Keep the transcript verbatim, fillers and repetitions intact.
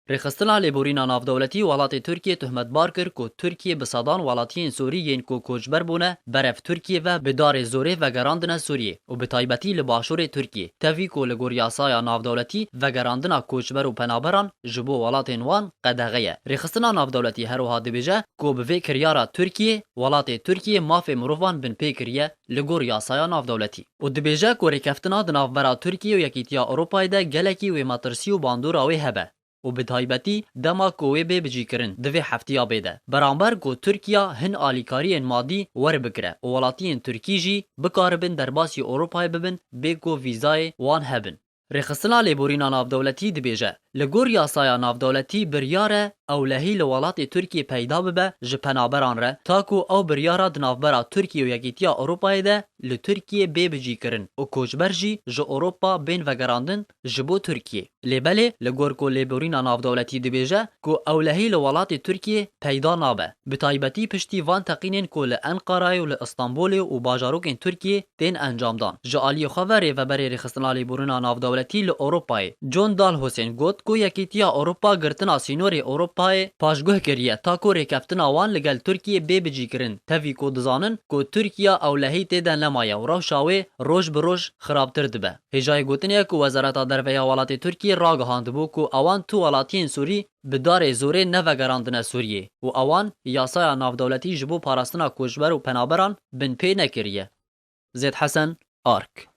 Rêxistina Lêborîna Navdewletî welatê Tirkiyê tuhmetbar kir ku Tirkiye bi sedan welatiyên Sûrî yên ku koçber bûne berev Tirkiyê ve bi darê zorê vegerandine Sûriyê û bi taybetî li başûrê Tirkiyê, tevî ku li gor yasaya navdewletî vegerandina koçber û penaberan ji bo welatên wan qedexe ye. Rêxistina Navdewletî her wiha dibêje ku bi vê kiryara Tirkiyê, welatê Tirkiyê mafê mirovan binpê kiriye li gor yasaya navdewletî û dibêje ku rêkeftina di navbera Tirkiyê û Yekîtiya Ewropayê de gelekî wê metirsî û bandora wê hebe. Û bi taybetî dema ku wê bê bicîkirin di vê heftiya bê de. Beramber ku Tirkiya hin alîkariyên madî werbigire û welatiyên Tirkî jî bikaribin derbasî Ewropayê bibin bê ku vîzayê wan hebin. Rêxistina Lêborîna Navdewletî dibêje, li gor yasaya navdewletî biryar e ewlehî li welatê Tirkiyê peyda bibe ji penaberan re, ta ku ew biryara di navbera Tirkiyê û Yekîtiya Ewropayê de li Tirkiyê bê bicîkirin û koçber jî ji Ewropa bên vegerandin ji bo Tirkiyê. Lê belê, li gor ku Lêborîna Navdewletî dibêje ku ewlehî li welatê Tirkiyê peyda nabe, bi taybetî piştî van teqînên ku li Enqerayê û li Îstanbulê û bajarokên Tirkiyê tên encamdan. Ji aliyê xwe ve Rêveberê Rêxistina Lêborîna Navdewletî li Ewropayê, John Dalhousen, got ku Yekîtiya Ewropa girtina sînorê Ewropayê paşguh kiriye ta ku rêkeftina wan li gel Tirkiyê bê bicîkirin, tevî ku dizanin ku Tirkiya ewlehî tê de nemaye û rewşa wê roj bi roj xirabtir dibe. Hêjayê gotinê ye ku Wezareta Derve ya welatê Tirkiyê ragihandibû ku ewan tu welatiyên Sûrî bi darê zorê nevegerandine Sûriyê û ewan yasaya navdewletî ji bo parastina koçber û penaberan binpê nekiriye. Zêd Hesen, Ark.